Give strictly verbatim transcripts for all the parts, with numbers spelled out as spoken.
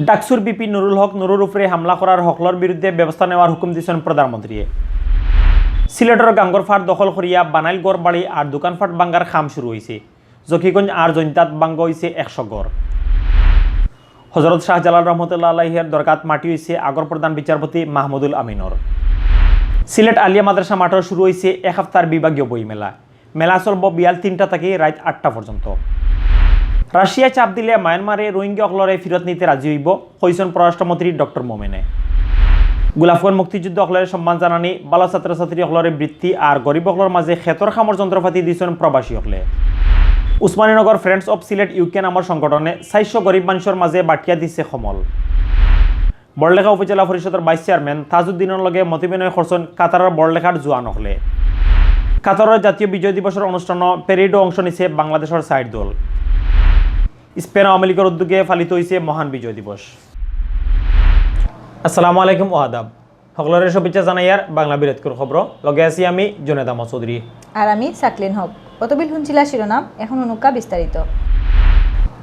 ডাকসুর ভিপি নুরুল হক নুরুর উপরে হামলা করার হকলর বিরুদ্ধে ব্যবস্থা নেওয়ার হুকুম দিছইন প্রধানমন্ত্রীয়ে। সিলেটর গাঙ্গর ফাট দখল করিয়া বানাইল ঘর বাড়ি আর দোকানপাট ভাঙ্গার কাম শুরু অইছে। জকিগঞ্জ আর জৈন্তাত ভাঙ্গা অইছে একশো ঘর। হজরত শাহজালাল রহমতুল্লাহ আলাইহের দরগাত মাটি অইছে আগর প্রধান বিচারপতি মাহমুদুল আমিনর। সিলেট আলিয়া মাদ্রাসা মাঠো শুরু অইছে এক হাপ্তার বিভাগীয় বই মেলা। মেলা চলবো বিয়াল তিনটা থাকি রাইত আটটা পর্যন্ত। রাশিয়া চাপ দিলে মায়ানমারে রোহিঙ্গা অকলরে ফিরত নিতে রাজি অইবো, কইছইন পররাষ্ট্রমন্ত্রী ডক্টর মোমেনে। গোলাপগঞ্জ মুক্তিযুদ্ধ অকলরে সম্মান জানানি, ভালা ছাত্রছাত্রী অকলরে বৃত্তি আর গরিব অকলর মাঝে খেতর কামর যন্ত্রপাতি দিছইন প্রবাসী অকলে। উসমানীনগর ফ্রেন্ডস অফ সিলেট ইউকে নামর সংগঠনে চাইরশো গরিব মানষর মাঝে বাটিয়া দিছে কম্বল। বড়লেখা উপজেলা পরিষদর ভাইস চেয়ারম্যান তাজউদ্দিনর লগে মতবিনিময় করছইন কাতারর বড়লেখার জুয়ান অকলে। কাতারর জাতীয় বিজয় দিবসর অনুষ্ঠানো প্যারেডো অংশ নিছে বাংলাদেশর চাইর দল। স্পেন আওয়ামী লীগর উদ্যোগে পালিত অইছে মহান বিজয় দিবস। আসসালামু আলাইকুম ও আদাব। হকলরে শুভেচ্ছা জানাইয়ার বাংলা বিরতকুর খবর। লগে আছি আমি জুনেদ আহমদ চৌধুরী। আর আমি সাকলিন হক। অতবিল হুনছিলা শিরোনাম, এখন হুনুক্কা বিস্তারিত।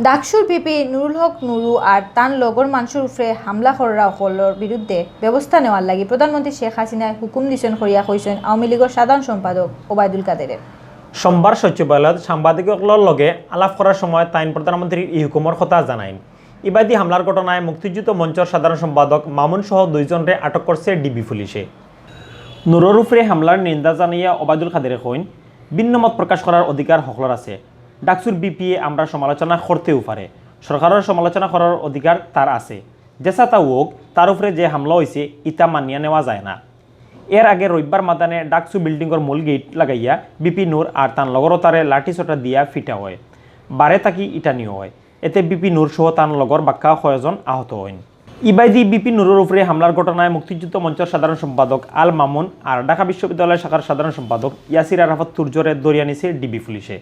ডাকসুর ভিপি নুরুল হক নুরু আর তান লগর মানষর উপরে হামলা কররা অকলর বিরুদ্ধে ব্যবস্থা নেওয়ার লাগি প্রধানমন্ত্রী শেখ হাসিনায় হুকুম দিছইন করিয়া কইছইন আওয়ামী লীগর সাধারণ সম্পাদক ওবায়দুল কাদেরে। সোমবার সচিবালয়ত সাংবাদিক অকলর লগে আলাপ করার সময় তাইন প্রধানমন্ত্রীর ই হুকুমর কথা জানাইন। ইবাদি হামলার ঘটনায় মুক্তিযুদ্ধ মঞ্চর সাধারণ সম্পাদক মামুন সহ দুইজনরে আটক করছে ডিবি পুলিশে। নুরর উপরে হামলার নিন্দা জানাইয়া ওবায়দুল কাদেরে কইন, ভিন্ন মত প্রকাশ করার অধিকার হকলর আছে। ডাকসুর ভিপিয়ে আমরার সমালোচনা করতেও পারে, সরকারর সমালোচনা করার অধিকার তার আছে। যেছা তা অউক, তার উপরে যে হামলা অইছে, ইতা মানিয়া নেওয়া যায় না। এর আগে রবিবার মাদানে ডাকসু বিল্ডিংর মূল গেইট লাগাইয়া ভিপি নুর আর তান লগরতারে লাঠিসোটা দিয়া ফিটা অয়। বারে থাকি ইটা নিও অয়। এতে ভিপি নুর সহ তান লগর বাক্কা কয়জন আহত অইন। ইবাদি ভিপি নুরর উপরে হামলার ঘটনায় মুক্তিযুদ্ধ মঞ্চর সাধারণ সম্পাদক আল মামুন আর ঢাকা বিশ্ববিদ্যালয় শাখার সাধারণ সম্পাদক ইয়াসির আরাফাত তুর্যরে ধরিয়া নিছে ডিবি পুলিশে।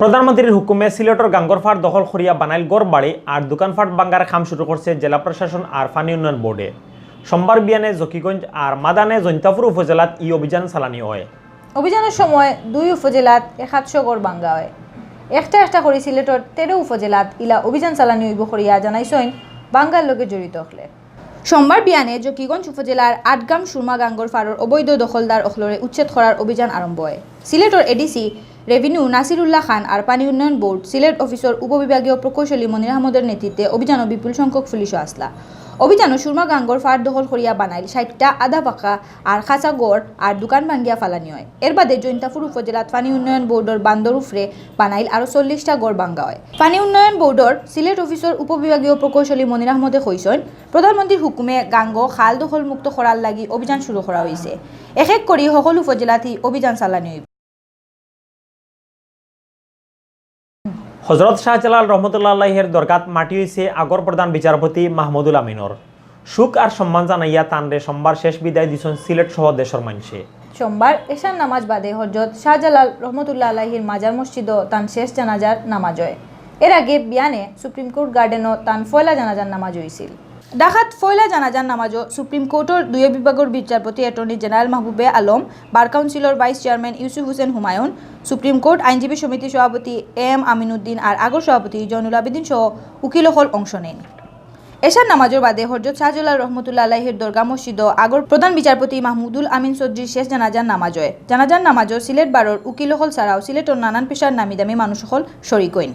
প্রধানমন্ত্রীর হুকুমে সিলেটর গাঙ্গর ফাট দখল করিয়া বানাইল ঘর বাড়ি আর দোকানপাট ভাঙ্গার কাম শুরু করছে জেলা প্রশাসন আর পানি উন্নয়ন বোর্ডে। সোমবার বিয়ানে জকিগঞ্জ আর মাদানে জৈন্তাপুর উপজেলাত ই অভিযান চালানি অয়। অভিযানর সময় দুই উপজেলাত একাত্তর ঘর ভাঙ্গা অয়। একটা একটা করি সিলেটর তেরো উপজেলাত ইলা অভিযান চালানি অইবো করিয়া জানাইছইন ভাঙ্গার লগে জড়িত অকলে। সোমবার বিয়ানে জকিগঞ্জ উপজেলার আটগাম সুরমা গাঙ্গর ফারর অবৈধ দখলদার অকলরে উচ্ছেদ করার অভিযান আরম্ভ অয়। সিলেটর এডিসি রেভিনিউ নাসিরুল্লাহ খান আর পানি উন্নয়ন বোর্ড সিলেট অফিসর উপবিভাগীয় প্রকৌশলী মনির আহমদর নেতৃত্বে অভিযানো বিপুল সংখ্যক পুলিশও আছলা। অভিযানো সুরমা গাঙ্গর ফার দখল করিয়া বানাইল ষাইটটা আধা পাকা আর কাঁচা ঘর আর দোকান ভাঙ্গিয়া ফালানি অয়। এর বাদে জৈন্তাপুর উপজেলাত পানি উন্নয়ন বোর্ডর বান্দর উফরে বানাইল আরো চল্লিশটা ঘর ভাঙ্গা অয়। পানি উন্নয়ন বোর্ডর সিলেট অফিসর উপবিভাগীয় প্রকৌশলী মনির আহমদে কইছইন, প্রধানমন্ত্রীর হুকুমে গাঙ্গো খাল দখলমুক্ত করার লাগি অভিযান শুরু করা অইছে। এক এক করি হকল উপজেলাত ই অভিযান চালানি অইবো। হজরত শাহজালাল রহমতুল্লাহ আলাইহের দরগাত মাটি অইছে আগর প্রধান বিচারপতি মাহমুদুল আমিনর। শোক আর সম্মান জানাইয়া তানরে সোমবার শেষ বিদায় দিছইন সিলেট সহ দেশর মানষে। সোমবার এশার নামাজ বাদে হজরত শাহজালাল রহমতুল্লাহ আলাইহির মাজার মসজিদো তান শেষ জানাজার নামাজ অয়। এর আগে বিয়ানে সুপ্রিম কোর্ট গার্ডেনো তান পয়লা জানাজার নামাজ অইছিল। ঢাকাত পয়লা জানাজার নামাজো সুপ্রিম কোর্টর দুইও বিভাগর বিচারপতি অ্যাটর্নি জেনারেল মাহবুবে আলম, বার কাউন্সিলর ভাইস চেয়ারম্যান ইউসুফ হোসেন হুমায়ুন, সুপ্রিম কোর্ট আইনজীবী সমিতির সভাপতি এ এম আমিন উদ্দিন আর আগর সভাপতি জয়নুল আবেদিন সহ উকিল অকল অংশ নেইন। এশার নামাজর বাদে হজরত শাহজালাল রহমতুল্লাহ আলাইহির দরগা মসজিদো আগর প্রধান বিচারপতি মাহমুদুল আমিন চৌধুরীর শেষ জানাজার নামাজ অয়। জানাজার নামাজো সিলেট বারর উকিল অকল ছাড়াও সিলেটর নানান পেশার নামি দামি মানুষ অকল শরিক অইন।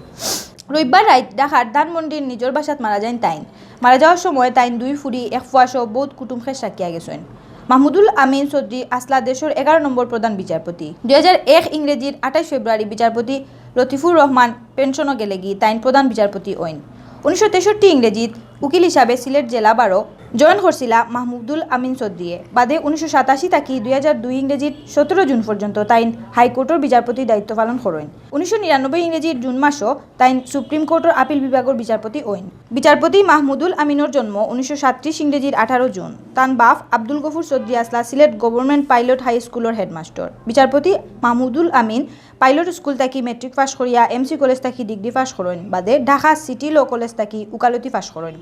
রবিবার রাইত ঢাকার ধানমন্ডির নিজর বাসাত মারা যাইন তাইন। মারা যাওয়ার সময় তাইন দুই ফুরি, এক ফুয়া সহ বউত কুটুম খেশ রাখিয়া গেছইন। মাহমুদুল আমিন চৌধুরী আছলা দেশর এগারো নম্বর প্রধান বিচারপতি। দুই হাজার এক ইংরেজির আঠাইশ ফেব্রুয়ারি বিচারপতি লতিফুর রহমান পেনশনো গেলেগি তাইন প্রধান বিচারপতি অইন। উনিশশো তেষট্টি ইংরেজিত উকিল হিসাবে সিলেট জেলা বারো জয়েন করছিলা মাহমুদুল আমিন চৌধুরীয়ে। বাদে উনিশশো সাতাশি থাকি দুই হাজার দুই ইংরেজির সতেরো জুন পর্যন্ত তাইন হাইকোর্টর বিচারপতির দায়িত্ব পালন করইন। উনিশশো নিরানব্বই ইংরেজির জুন মাসো তাইন সুপ্রিম কোর্টর আপিল বিভাগর বিচারপতি অইন। বিচারপতি মাহমুদুল আমিনর জন্ম উনিশশো সাতত্রিশ ইংরেজির আঠারো জুন। তান বাপ আব্দুল গফুর চৌধুরী আছলা সিলেট গভর্নমেন্ট পাইলট হাই স্কুলর হেডমাস্টার। বিচারপতি মাহমুদুল আমিন পাইলট স্কুল থাকি মেট্রিক পাশ করিয়া এমসি কলেজ থাকি ডিগ্রি পাশ করইন, বাদে ঢাকা সিটি ল কলেজ থাকি উকালতি পাশ করইন।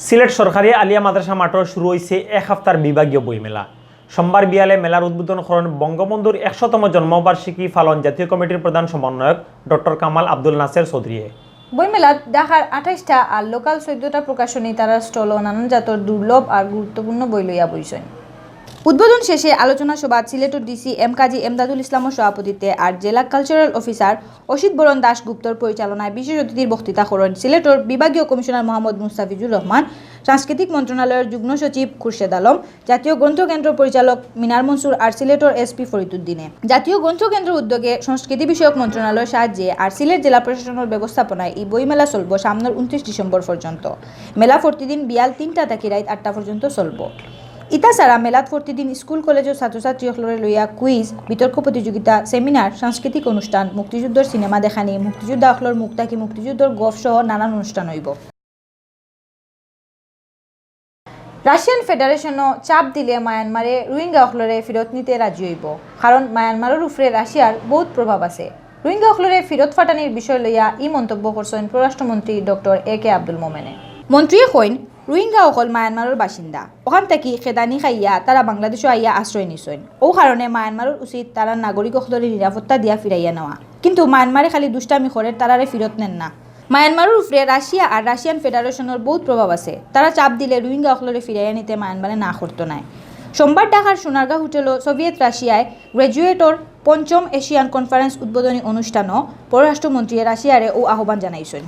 সিলেট সরকারি আলিয়া মাদ্রাসা মাঠো শুরু অইছে এক হাপ্তার বিভাগীয় বইমেলা। সোমবার বিয়ালে মেলার উদ্বোধন করইন বঙ্গবন্ধুর একশোতম জন্মবার্ষিকী পালন জাতীয় কমিটির প্রধান সমন্বয়ক ডক্টর কামাল আব্দুল নাসের চৌধুরীয়ে। বইমেলাত ঢাকার আঠাইশটা আর লোকাল চৌদ্দটা প্রকাশনী তারার স্টলও নানান জাতর দুর্লভ আর গুরুত্বপূর্ণ বই লইয়া বইছইন। উদ্বোধন শেষে আলোচনা সভাত সিলেটর ডিসি এম কাজী এমদাদুল ইসলামর সভাপতিত্বে আর জেলা কালচারাল অফিসার অসিত বরণ দাশগুপ্তর পরিচালনায় বিশেষ অতিথির বক্তৃতা করেন সিলেটর বিভাগীয় কমিশনার মোহাম্মদ মুস্তাফিজুর রহমান, সাংস্কৃতিক মন্ত্রণালয়ের যুগ্ম সচিব খুরশেদ আলম, জাতীয় গ্রন্থকেন্দ্র পরিচালক মিনার মনসুর আর সিলেটর এসপি ফরিদুদ্দিনে। জাতীয় গ্রন্থকেন্দ্র উদ্যোগে সংস্কৃতি বিষয়ক মন্ত্রণালয়ের সাহায্যে আর সিলেট জেলা প্রশাসনের ব্যবস্থাপনায় এই বইমেলা চলব সামনের উনত্রিশ ডিসেম্বর পর্যন্ত। মেলা প্রতিদিন বিয়াল তিনটা থাকি রাত আটটা পর্যন্ত চলব। ইতা ছাড়া মেলাত প্রতিদিন স্কুল কলেজর ছাত্রছাত্রী অকলরে লইয়া কুইজ, বিতর্ক প্রতিযোগিতা, সেমিনার, সাংস্কৃতিক অনুষ্ঠান, মুক্তিযুদ্ধর সিনেমা দেখানি, মুক্তিযোদ্ধা অকলর মুখ থাকি মুক্তিযুদ্ধর গফ সহ নানান অনুষ্ঠান অইব। রাশিয়ান ফেডারেশনও চাপ দিলে মায়ানমারে রোহিঙ্গা অকলরে ফিরত নিতে রাজি অইব, কারণ মায়ানমারর উপরে রাশিয়ার বউত প্রভাব আছে। রোহিঙ্গা অকলরে ফিরত ফাটানির বিষয় লইয়া ই মন্তব্য করছইন পররাষ্ট্রমন্ত্রী ডক্টর এ কে আব্দুল মোমেনে। মন্ত্রীয়ে কইন, রোহিঙ্গা অকল মায়ানমারর বাসিন্দা, অখান থাকি খেদানি খাইয়া তারা বাংলাদেশো আইয়া আশ্রয় নিছইন। অউ কারণে মায়ানমারর উচিত তারার নাগরিক অকলরে নিরাপত্তা দিয়া ফিরাইয়া নেওয়া, কিন্তু মায়ানমারে খালি দুষ্টামি করের, তারারে ফিরত নের না। মায়ানমারর উপরে রাশিয়া আর রাশিয়ান ফেডারেশনর বউত প্রভাব আছে। তারা চাপ দিলে রোহিঙ্গা অকলরে ফিরাইয়া নিতে মায়ানমারে না করতো নায়। সোমবার ঢাকার সোনারগাঁ হোটেলো সোভিয়েত রাশিয়ায় গ্র্যাজুয়েটর পঞ্চম এশিয়ান কনফারেন্স উদ্বোধনী অনুষ্ঠানো পররাষ্ট্রমন্ত্রীয়ে রাশিয়ারে অউ আহ্বান জানাইছইন।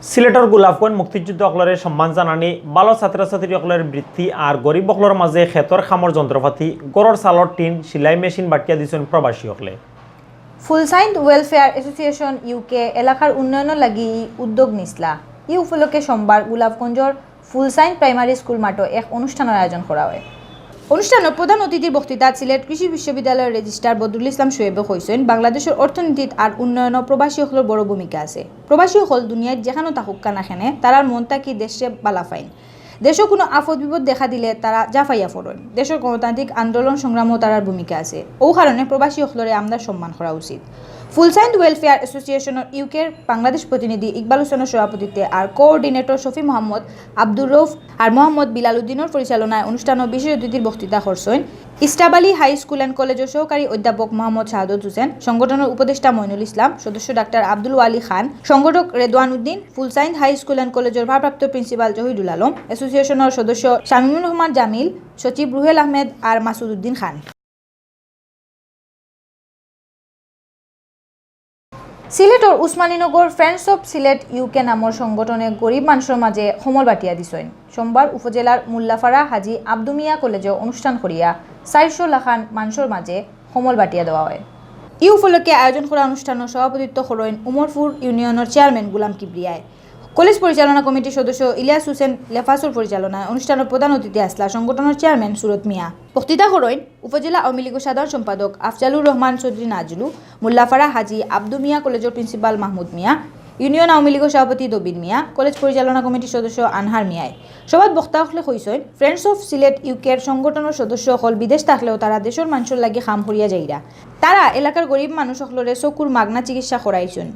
সিলেটর গোলাপগঞ্জ মুক্তিযুদ্ধ অকলরে সম্মান জানানি, ভালো ছাত্রছাত্রী অকলর বৃত্তি আর গরিব অকলর মাঝে খেতর কামর যন্ত্রপাতি, ঘরর চালর টিন, সিলাই মেশিন বাটিয়া দিছইন প্রবাসী অকলে। ফুলচাইন্দ ওয়েলফেয়ার অ্যাসোসিয়েশন ইউকে এলাকার উন্নয়নর লাগি ই উদ্যোগ নিছলা। ই উপলক্ষে সোমবার গোলাপগঞ্জর ফুলচাইন্দ প্রাইমারি স্কুল মাঠো এক অনুষ্ঠানর আয়োজন করা অয়। অনুষ্ঠানো প্রধান অতিথির বক্তৃতাত সিলেট কৃষি বিশ্ববিদ্যালয়র রেজিস্ট্রার বদরুল ইসলাম শোয়েবে কইছইন, বাংলাদেশর অর্থনীতিত আর উন্নয়নো প্রবাসী অকলর বড় ভূমিকা আছে। প্রবাসী অকল দুনিয়াত যেখানো থাকুক্কা না কেনে, তারার মন থাকি দেশরে বালা পাইন। দেশো কুনু আফত বিপদ দেখা দিলে তারা জাফাইয়া পড়ইন। দেশর গণতান্ত্রিক আন্দোলন সংগ্রামও তারার ভূমিকা আছে। অউ কারণে প্রবাসী অকলরে আমরার সম্মান করা উচিত। ফুলচাইন্দ ওয়েলফেয়ার অ্যাসোসিয়েশনর ইউকের বাংলাদেশ প্রতিনিধি ইকবাল হোসেনর সভাপতিত্বে আর কোঅর্ডিনেটর শফি মোহাম্মদ, আব্দুর রউফ আর মোহাম্মদ বিলাল উদ্দিনর পরিচালনায় অনুষ্ঠানো বিশেষ অতিথির বক্তৃতা করছইন ইস্টাবালি হাই স্কুল অ্যান্ড কলেজর সহকারী অধ্যাপক মোহাম্মদ শাহাদত হোসেন, সংগঠনর উপদেষ্টা মইনুল ইসলাম, সদস্য ডাক্তার আব্দুল ওয়ালি খান, সংগঠক রেদওয়ান উদ্দিন, ফুলচাইন্দ হাই স্কুল অ্যান্ড কলেজর ভারপ্রাপ্ত প্রিন্সিপাল জহিরুল আলম, অ্যাসোসিয়েশনর সদস্য শামীমুর রহমান জামিল, সচিব রুহেল আহমেদ আর মাসুদ উদ্দিন খান। সিলেটর উসমানীনগর ফ্রেন্ডস অফ সিলেট ইউকে নামর সংগঠনে গরিব মানষর মাঝে কম্বল বাটিয়া দিছইন। সোমবার উপজেলার মুল্লাপাড়া হাজী আব্দু মিয়া কলেজো অনুষ্ঠান করিয়া চাইরশো লাখান মানষর মাঝে কম্বল বাটিয়া দেওয়া অয়। ই উপলক্ষে আয়োজন করা অনুষ্ঠানো সভাপতিত্ব করইন উমরপুর ইউনিয়নর চেয়ারম্যান গুলাম কিবরিয়ায়। কলেজ পরিচালনা কমিটির সদস্য ইলিয়াস হোসেন লেফাসর পরিচালনায় অনুষ্ঠানর প্রধান অতিথি আছলা সংগঠনর চেয়ারম্যান সুরত মিয়া। বক্তৃতা করইন উপজেলা আওয়ামী লীগর সাধারণ সম্পাদক আফজালুর রহমান চৌধুরী নাজলু, মুল্লাপাড়া হাজী আব্দু মিয়া কলেজর প্রিন্সিপাল মাহমুদ মিয়া, ইউনিয়ন আওয়ামী লীগর সভাপতি দবির মিয়া, কলেজ পরিচালনা কমিটির সদস্য আনহার মিয়ায়। সভাত বক্তা অকলে কইছইন, ফ্রেন্ডস অফ সিলেট ইউকের সংগঠনর সদস্য অকল বিদেশ থাকলেও তারা দেশর মানষর লাগি কাম করিয়া যাইরা। তারা এলাকার গরিব মানুষ অকলরে চকুর মাগনা চিকিৎসা করাইছইন।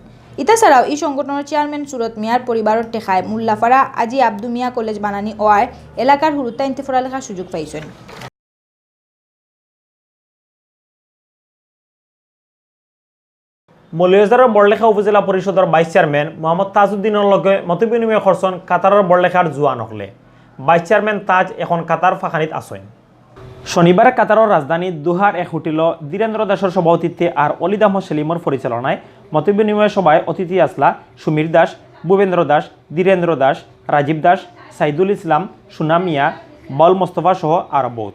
ইতা ছাড়াও ই সংগঠনর চেয়ারম্যান সুরত মিয়ার পরিবারর টেকায় মুল্লাপাড়া হাজী আব্দু মিয়া কলেজ বানানি অওয়ায় এলাকার হুরুতাইন্তে পড়ালেখার সুযোগ পাইছইন। মৌলভীবাজারর বড়লেখা উপজেলা পরিষদর ভাইস চেয়ারম্যান মোহাম্মদ তাজউদ্দিনর লগে মতবিনিময় করছইন কাতারর বড়লেখার জুয়ান অকলে। ভাইস চেয়ারম্যান তাজ এখন কাতার ফাঁকানিত আছইন। শনিবারে কাতারর রাজধানী দোহার এক হোটেলো ধীরেন্দ্র দাসর সভাপতিত্বে আর অলিদ আহমদ সেলিমর পরিচালনায় মতবিনিময় সভায় অতিথি আছলা সুমির দাস, ভূপেন্দ্র দাস, ধীরেন্দ্র দাস, রাজীব দাস, সাইদুল ইসলাম, সুনা মিয়া, বাউল মোস্তফা সহ আরো বউত।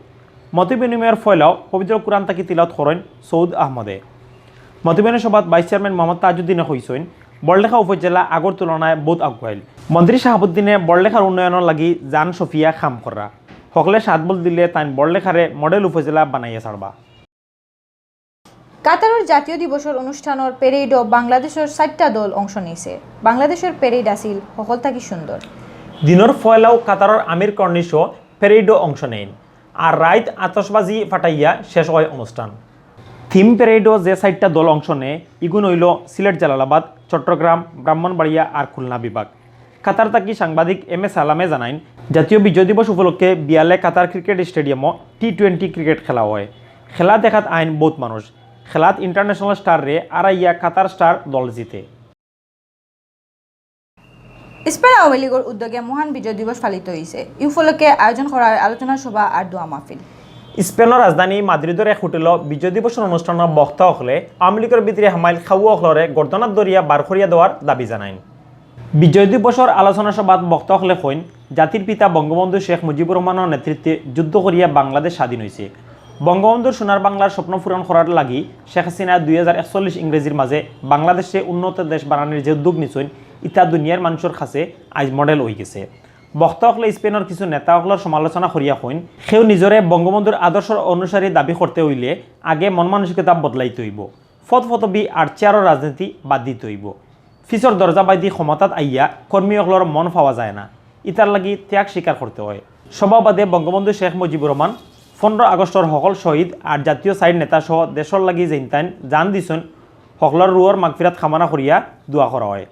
মতবিনিময়র পয়লাও পবিত্র কুরআন থাকি তিলাওয়াত করইন সৌদ আহমদে। মতবিনিময় সভাত ভাইস চেয়ারম্যান মোহাম্মদ তাজউদ্দিনে কইছইন, বড়লেখা উপজেলা আগর তুলনায় বউত আগুয়াইল। মন্ত্রী শাহাবুদ্দিনে বড়লেখার উন্নয়নর লাগি জান সপিয়া কাম কররা। হকলে সাত বল দিলে তাইন বড়লেখারে মডেল উপজেলা বানাইয়া ছাড়বা। কাতারর জাতীয় দিবসর অনুষ্ঠানর প্যারেডো বাংলাদেশর চাইরটা দল অংশ নিছে। বাংলাদেশর প্যারেড আছিল হকল থাকি সুন্দর। দিনর পয়লাও কাতারর আমির কর্নিশো প্যারেডো অংশ নেইন, আর রাইত আতশবাজি ফাটাইয়া শেষ অয় অনুষ্ঠান। থিম প্যারেডো যে চাইরটা দল অংশ নেয়, ইগুন অইল সিলেট জালালাবাদ, চট্টগ্রাম, ব্রাহ্মণবাড়িয়া আর খুলনা বিভাগ। কাতার থাকি সাংবাদিক এম এ সালামে জানাইন, জাতীয় বিজয় দিবস উপলক্ষে বিয়ালে কাতার ক্রিকেট স্টেডিয়ামো টি টোয়েন্টি ক্রিকেট খেলা অয়। খেলা দেখাত আইন বউত মানুষ। খেলাত ইন্টারন্যাশনাল স্টাররে আরাইয়া কাতার স্টার দল জিতে। স্পেন আওয়ামী লীগর উদ্যোগে মহান বিজয় দিবস পালিত অইছে। ই উপলক্ষে আয়োজন করা অয় আলোচনা সভা আর দোয়া মাহফিল। স্পেনর রাজধানী মাদ্রিদর এক হোটেলো বিজয় দিবসর অনুষ্ঠানো বক্তা অকলে আওয়ামী লীগর ভিতরে হামাইল খাওয়া অকলরে গর্দনাত ধরিয়া বার করিয়া দেওয়ার দাবি জানাইন। বিজয় দিবসর আলোচনা সভাত বক্তা অকলে কইন, জাতির পিতা বঙ্গবন্ধু শেখ মুজিবুর রহমানর নেতৃত্বে যুদ্ধ করিয়া বাংলাদেশ স্বাধীন অইছে। বঙ্গবন্ধুর সোনার বাংলার স্বপ্ন পূরণ করার লাগি শেখ হাসিনা দুই হাজার একচল্লিশ ইংরেজির মাঝে বাংলাদেশে উন্নত দেশ বানানির যে উদ্যোগ নিছইন, ইতা দুনিয়ার মানুষর কাছে আইজ মডেল অইগেছে। বক্তা অকলে স্পেনর কিছু নেতা অকলর সমালোচনা করিয়া কইন, কেউ নিজরে বঙ্গবন্ধুর আদর্শর অনুসারী দাবি করতে অইলে আগে মন মানসিকতা বদলাইতে অইবো। পদ পদবি আর চেয়ারর রাজনীতি বাদ দিতে অইবো। পিছর দরজা বাইদি ক্ষমতাত আইয়া কর্মী অকলর মন পাওয়া যায় না, ইতার লাগি ত্যাগ স্বীকার করতে অয়। সভা বাদে বঙ্গবন্ধু শেখ মুজিবুর রহমান, পনেরো আগস্টর হকল শহীদ আর জাতীয় সাইড নেতা সহ দেশর লাগি যেইনতাইন জান দিছইন, হকলর রুহর মাগফিরাত কামনা করিয়া দোয়া করা অয়।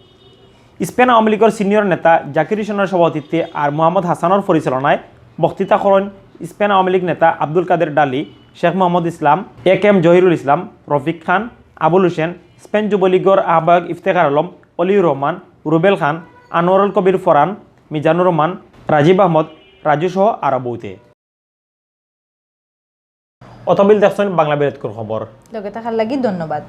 স্পেন আওয়ামী লীগর সিনিয়র নেতা জাকির হোসেনর সভাপতিত্বে আর মোহাম্মদ হাসানর পরিচালনায় বক্তৃতা করইন স্পেন আওয়ামী লীগ নেতা আব্দুল কাদের ডালি, শেখ মোহাম্মদ ইসলাম, এ কে এম জহিরুল ইসলাম, রফিক খান, আবুল হোসেন, স্পেন যুবলীগর আহ্বায়ক ইফতেখার আলম, অলিউর রহমান, রুবেল খান, আনোয়ারুল কবির ফরহান, মিজানুর রহমান, রাজীব আহমদ, রাজু সহ আরো বউতে। অতবিল দেখছইন বাংলা বেলেতকুর খবর। লগে থাকার লাগি ধন্যবাদ।